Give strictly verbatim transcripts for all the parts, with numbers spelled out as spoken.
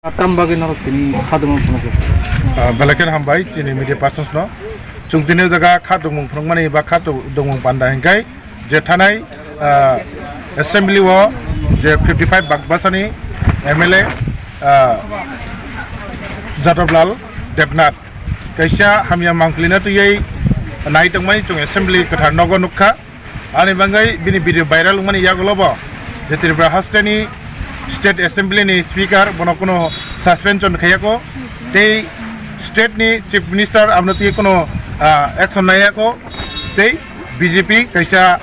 Tam bagwi norok tini kha tongmung phunukgo? Ah, belai kheno hambai chini media persons no. Chwng tini o jaga kha tongmung phunukmani ba kha to-, tongmung panda hinkhe je thanai, ah, assembly o je fifty five Bagbasani M L A, ah, Jadab Lal Debnath kaisa hamya mangpili no twiwi nai tongmani chwng assembly kwthar nogo nukha. Ani bagwi bini video viral wngmani yagulo bo je Tripura hasteni State Assembly ni Speaker bono kuno suspension khaiyako, tei state ni Chief Minister abono twi kuno, ah, action naiyako, tei B J P kaisa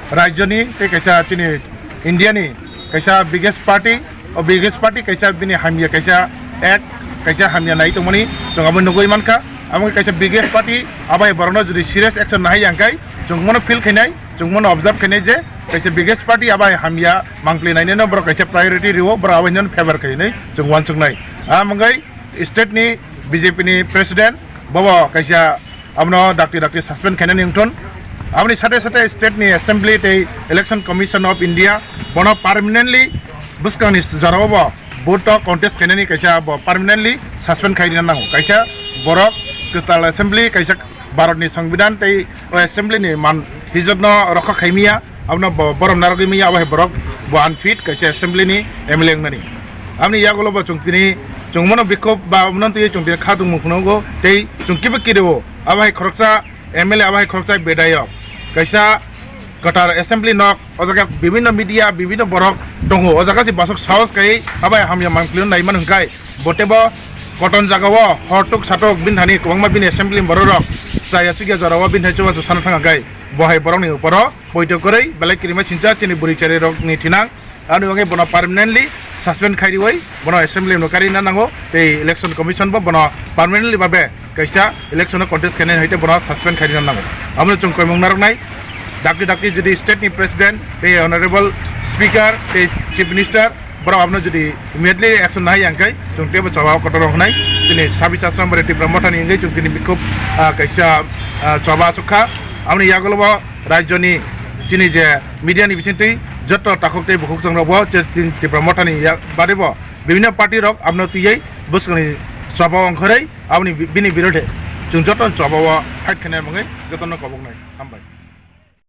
rajyoni tei kaisa chini India ni kaisa biggest party, o biggest party kaisa bini hamya kaisa act, kaisa hamya nai tongmani chwng abo nugwi mankha. Amo kaisa biggest party abai borokno jodi serious action nahai yang kai chwng mono feel khainai, chwng mono observe khainai je kaisa biggest party abai hamya mangpli naineno borok kaisa priority rio, borok abai nino favor khainai chwng wansuknai. Amwngwi state ni B J P ni president bobo kaisa abono dakti dakti suspend khainani wngthun. Aboni sate sate state ni assembly tei election commission of India bono permanently bwskangni jorao bo vote o contest khainani kaisa bo permanently suspend khai rina nango. Kaisa borok kwtal assembly kaisa Bharat ni Songbidan tei o assembly ni man hijat no rokha khaimiya. Abono bo borom narwgwi manya, abo hai borok bo unfit kaisa assembly ni M L A wngnani. Aboni yagulo bo chwng tini chwng mono bikhop ba abono twi chwng tini kha tongmung phunukgo tei chwng kiba kireo abo hai khoroksa M L A, abo hai khoroksa bedayok kaisa kwthar assembly nok, o jaga bibinno media, bibinno borok tongo, o jaga se basuk sahos kai abo hai hamya mangpili naimani hwnkhe bo teibo koton jagao hortuk satuk bini thani kwbangma bini assembly ni borok rok chaya chukya jorao bini thani chubachu sana thangkha khe bo hai borokni uporo poito kwrwi belai kirima sincha chini bwrwi chwrairokni thinang. Ani bagwi bono permanently suspend khai riwi bono assembly no karina nango tei election commission bo bono permanently babe kaisa election o contest khainai hai tei bono suspend khaina nango. Abono chwng koimung narwknai dakti dakti jodi state ni president tei honorable speaker tei chief minister borok abono jodi immediately action nahai yang khe chwng teibo choba kotor rok hwnai. Chini sabis asram bai Tipra Motha ni wngwi chwng tini bikhub, ah, kaisa, ah, choba aswk kha. Aboni yagulo bo rajyoni chini je media ni bisingtwi joto takhuk tei bukhuk chwng rok bo je chini Tipra Motha ni ya-, bade bo bibinno party rok abono twiwi bwskangni choba ongkhorwi aboni bi-, bini birodhe chwng joto choba o fight khainai bagwi jotono koboknai. Hambai.